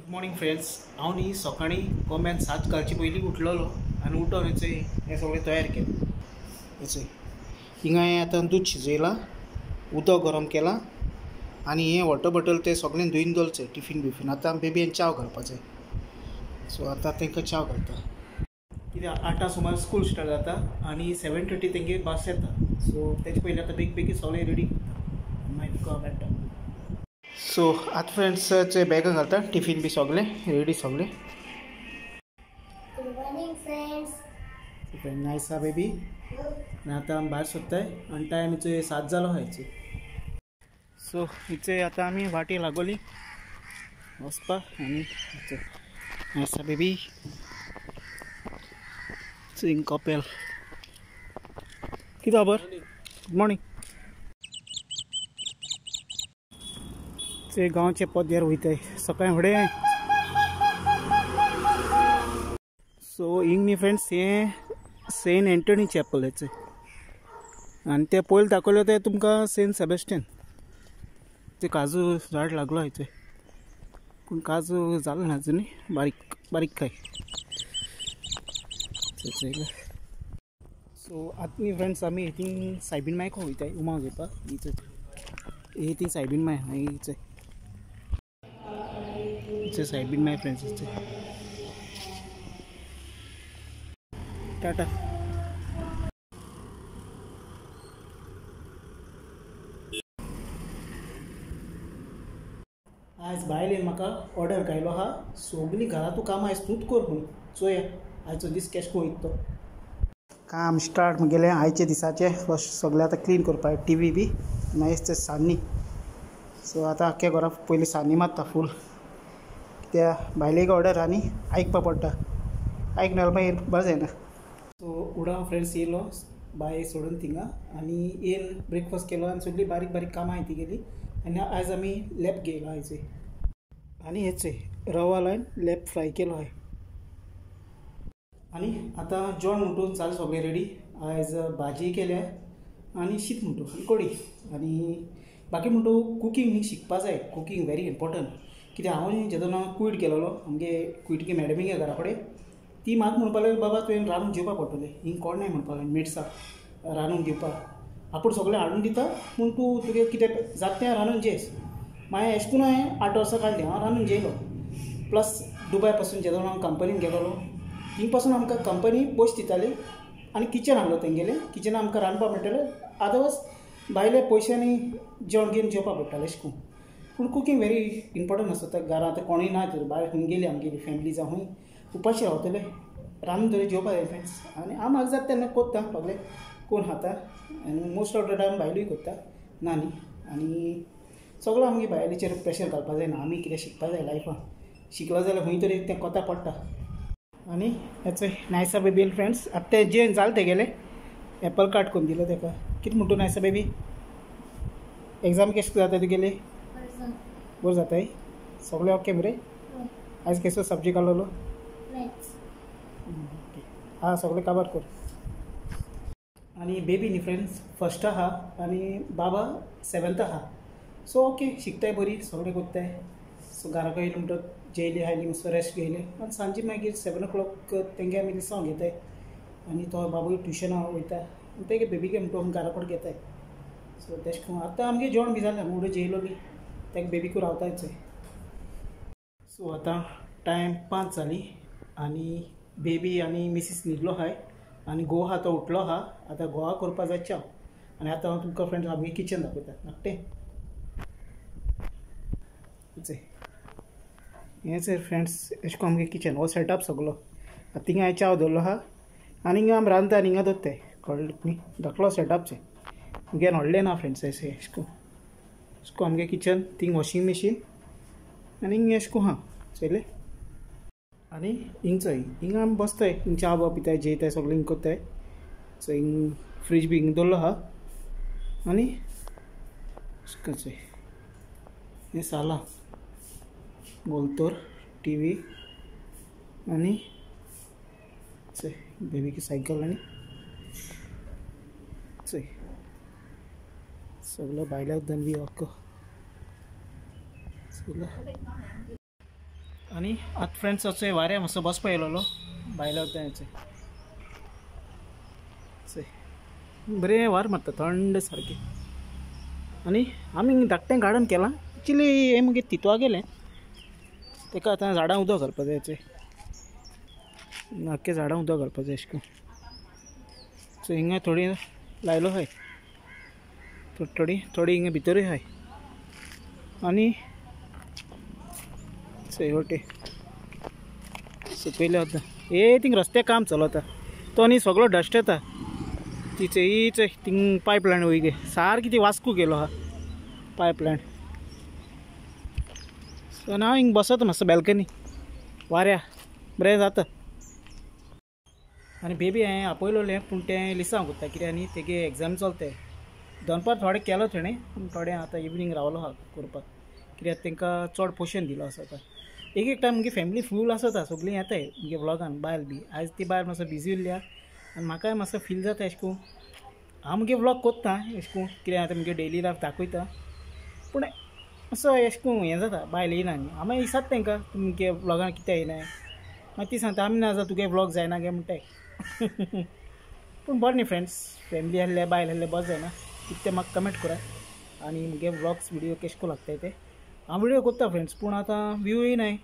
Good morning friends, हांव न्ही सकाळीं कोम्यान 7 घालचे पयलीं उठलेलो आनी उठोन हें सगळें तयार केलें. हें हिंगा हांवें आतां दूद शिजयलां, उदक गरम केलां आनी हें वॉटर बॉटल तें सगळें धुयन दवरचें, टिफीन बिफीन. आतां बेबीन च्याव घालपाचें, सो आतां तांकां च्याव घालता. कित्याक 8 सुमार स्कूल स्टार्ट जाता आनी 7:30 तेंगे बस येता, सो तेजे पयलीं आतां बेगी बेगीन सगळें रेडी करता, मागीर तुका मेळटा. सो आतां फ्रेंड्स बॅगां घालता, टिफीन बी सगळें रेडी सगळें. Good morning friends. Nice आहा बेबी. आनी आतां आमी भायर सोदताय आनी टायम हिचो 7 जालो आहा हिचो. सो हिचे आतां आमी वाटी लागोली वचपाक आनी नायस आहा बेबी. हिंग कपेल कितें खबर. Good morning. गांवचे पद्यार वयताय सकाळीं फुडें. सो हिंग न्ही फ्रेंड्स, हें सेंट एंटनी चॅपल हेचें आनी तें पयलीं दाखयलें तें तुमकां सेंट सेबेस्टियन. ते काजू झाड लागलो हेचें, पूण काजू जालो ना अजून, बारीक बारीक काय. सो आतां न्ही फ्रेंड्स आमी थिंग सायबीन मायक वयताय उमा घेवपाक. ही थिंग सायबीन माय हिचें सायबीन माय फ्रेंड्स हिचें. टाटा. आयज बायलेन म्हाका ऑर्डर घायलो आहा, सगळीं घरांतू कामां आयज तूंच कर म्हूण. चोया आयचो दीस केश वयता तो. काम स्टार्ट म्हगेलें आयचे दिसाचें. फर्स्ट सगळें आतां क्लीन करपाक, टी व्ही बी मागीर ते सान्नी. सो आतां आख्ख्या घराक पयलीं सान्नी मारता फूल, कित्याक बायलेक ऑर्डर आनी आयकपा पडटा, आयकना मागीर बरें जायना. सो उडा फ्रेंड्स येयलो बाय सोडून थिंगा आनी येवन ब्रेकफास्ट केलो आनी सगळीं बारीक बारीक कामां हांवें ती केली. आनी आयज आमी लेप घेयलो आयज आनी हेच रवा लायन लेप फ्राय केलो हांवें. आनी आतां जेवण म्हणटून जालें सगळें रेडी. आयज भाजी केल्या आनी शीत म्हणटू आनी कडी. आनी बाकी म्हणटू कुकींग न्ही शिकपा जाय, कुकींग व्हेरी इम्पोर्टंट. कित्याक हांव जेदोना क्विट केलेलो आमगे क्विटगे मॅडमीगे घरा कडेन, ती म्हाका म्हणपाक लागली बाबा तुवें रांदून जेवपाक पडटलें, हिंग कोण नाय म्हणपाक लागली मेड्सा रांदून दिवपाक, आपूण सगळें हाडून दिता पूण तूं तुगे कितें जाता तें रांदून जेस. मागीर अशें करून हांवें 8 वर्सां काडलीं हांव रांदून जेयलो. प्लस दुबाय पासून जेदोना हांव कंपनीन गेलोलो थिंग पासून आमकां कंपनी पयशे दिताली आनी किचन आहलो तेंगेलें, किचनान आमकां रांदपाक मेळटालें. अदरवायज भायले पयशांनी जेवण घेवन जेवपाक पडटालें अशें करून. पूण कुकींग व्हेरी इम्पोर्टंट आसता. घरांत आतां कोणूय ना तर भायर खंय गेली आमगेली फॅमिली जावं खंय उपाशी रावतले, रांदून तरी जेवपाक जाय फ्रेंड्स. आनी हांव म्हाका जाता तेन्ना कोत्ता सगळें कोण खाता आनी मोस्ट ऑफ the time बायलूय कोत्ता ना न्ही. आनी सगळो आमगे बायलेचेर प्रेशर घालपाक जायना, आमी कितें शिकपाक जाय लायफान, शिकलो जाल्यार खंय तरी तें कोता पडटा. आनी हेच नायसा बेबी फ्रेंड्स आतां तें जेवण जालें तेगेलें, एप्पल कार्ट करून दिलो तेका. कितें म्हणटा नायसा बेबी, एग्जाम केशें जाता तुगेली? बरें जाताय सगळें ओके मरे? आयज केसो सब्जेक्ट आहलोलो? ओके आं सगळें काबार कर. आनी बेबी न्ही फ्रेंड्स फर्स्ट आहा आनी बाबा 7th आहा. सो ओके शिकताय बरी सगळें कोत्ताय. सो घरा कडेन येयली म्हणटकच जेयली आयली मातसो रेस्ट घेयले आनी सांजे मागीर 7 o'clock तेंगे आमी लिसांव घेताय आनी तो बाबूय ट्युशना वयता आनी तेगे बेबीके म्हणटो आमी घरा कडेन घेताय. सो तेश करून आतां आमगे जेवण बी जालें, आमी जेयलो बी तेका बेबीकू रावतायच. सो आतां टायम 5 जाली आनी बेबी आनी मिसीस न्हिदलो आहाय आनी घोव आहा तो उठलो आहा. आतां घोवा करपा जाय च्याव. आनी आतां हांव तुमकां फ्रेंड्स आमगे किचन दाखयता धाकटें. हें फ्रेंड्स अशें करून आमगे किचन हो सेटअप सगलो. आतां थिंगा हांवें च्याव दवरलो आहा आनी हिंगा आमी रांदता आनी हिंगा दवरताय, कळ्ळें न्ही? धाकलो सेटअप मुगे व्हडलें ना फ्रेंड्स. अशें अशें करून अशें करून आमगे किचन, थिंग वॉशींग मशीन आनी हिंग अशें करून आहा चोयलें. आनी हिंग चोय हिंगा आमी बसताय, हिंग च्या पिताय जेयताय सगळें हिंग कोत्ताय. सो हिंग फ्रीज बी हिंग दवरलो आहा आनी अशें करून चोय हें सालां गोलतोर टी व्ही आनी चोय बेबीची सायकल आनी चोय सगळो भायल्या दनवी हक्क सगळो. आनी आतां फ्रेंड्स असो वाऱ्या मातसो बसपा येयलोलो भायल्या वता बरें वार मारता थंड सारकें. आनी आमी धाकटें गार्डन केलां एक्चुली हें मागीर तितवा गेलें तेका आतां झाडां उदक घालपा जाय आख्खे झाडां उदक घालपा जाय अशें करून. सो हिंगा थोडी लायलो आहाय थोडी थोडी हिंगा भितरूय आहाय. आनी वटे सुकयले वता ए थिंग रस्त्याक काम चलता तो आनी सगळो डस्ट येता तिचे हीच थिंग पायपलायन वय गे सारकी ती वास्को गेलो आहा पायपलायन. सो हांव हिंग बसता मातसो बॅल्कनी वाऱ्या बरें जाता. आनी बेबी हांवें आपयलोलें पूण तें लिसांव कोत्ता कित्याक आनी तेगे एग्जाम चलताय दनपार थोडें केलो तेणें पूण थोडें आतां इवनींग रावलो आहा करपाक कित्याक तांकां चड पोशन दिलो आसता. एक एक टायम मुगे फॅमिली फूल आसता सगळीं येताय मुगे व्लॉगान बायल बी आयज ती बायल मातसो बिजी उरल्या आनी म्हाकाय मातसो फील जाता अशें करून हांव मुगे व्लॉग कोत्ता अशें करून कित्याक आतां मुगे डेली लायफ दाखयता पूण असो अशें करून हें जाता बायल येयना न्ही हांव मागीर विचारता तांकां तुमगे व्लॉगान कित्याक येयनाय मागीर ती सांगता आमी ना जाता तुगे व्लॉग जायना गे म्हणटाय. पूण बरें न्ही फ्रेंड्स फॅमिली आहले बायल आहले बरें जायना कितें तें म्हाका कमेंट करात आनी मुगे व्लॉग्स विडियो केशें करून लागताय ते हांव विडियो कोत्ता फ्रेंड्स पूण आतां व्यू येयनाय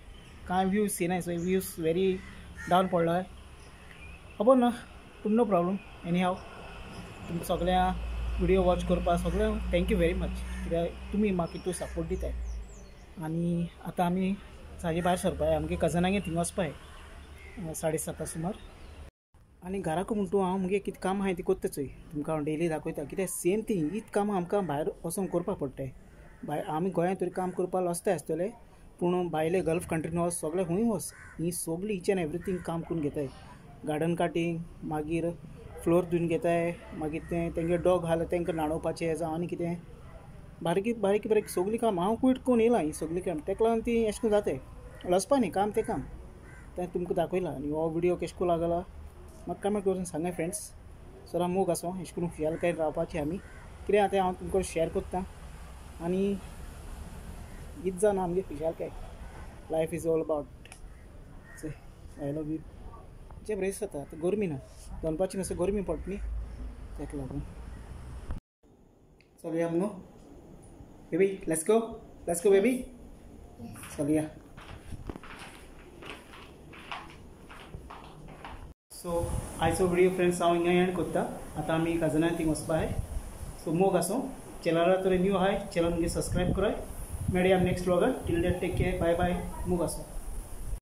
कांय व्यूज येयनाय सो व्यूज वेरी डावन पडलो आहाय खबर ना पूण नो प्रॉब्लम. एनी हाव तुमकां सगळ्यां विडियो वॉच करपाक सगळ्यांक thank you very much कित्याक तुमी म्हाका इतू सपोर्ट दिताय. आनी आतां आमी सांजे भायर सरपाक आमगे कजनागे थिंग वचपाक 7:30 सुमार. आनी घराक म्हणटू हांव मुगे कितें काम आहाय ती कोत्ता चोय तुमकां हांव डेली दाखयता कित्याक सेम थींग हीच कामां आमकां भायर वचोन करपाक पडटाय. भायर आमी गोंयांत तरी काम करपाक लजताय आसतले पूण भायले गल्फ कंट्रीन वच सगळे खूंय वच ही सगळी इच एन्ड एवरीथींग काम करून घेताय. गार्डन कटिंग मागीर फ्लोर धुवन घेताय मागीर तें तेंगे डॉग आहा तांकां न्हाणोवपाचें जावं आनी कितें बारीक बारीक बारीक सगळीं काम हांव क्विट करून येयलां ही सगळीं काम तेका लागून ती अशें करून जाताय लजपा न्ही काम तें काम तें तुमकां दाखयलां. आनी हो विडियो केशें करून लागला म्हाका कमेंट करून सांगाय फ्रेंड्स. सर मोग आसो अशें करून खुशालकायेन रावपाचें आमी कितें आतां हांव तुमकां शेयर कोत्ता आनी हीच जावन आमगे खुशालकाय. Life is all about I love you. जे बरें जाता आतां गरमी ना दनपारची मातसो गरमी पडटा न्ही तेका लागून. चलया मगो baby let's go let's go baby चलया. सो आयचो विडियो फ्रेंड्स हांव हिंगा एंड कोत्ता. आतां आमी कजनां थिंग वचपा आहाय. सो मोग आसूं चॅनलार तर न्यू आहाय चॅनल मुगे सबस्क्रायब कराय. मेळया next व्लॉगान. Till that take care bye bye. मोग आसूं.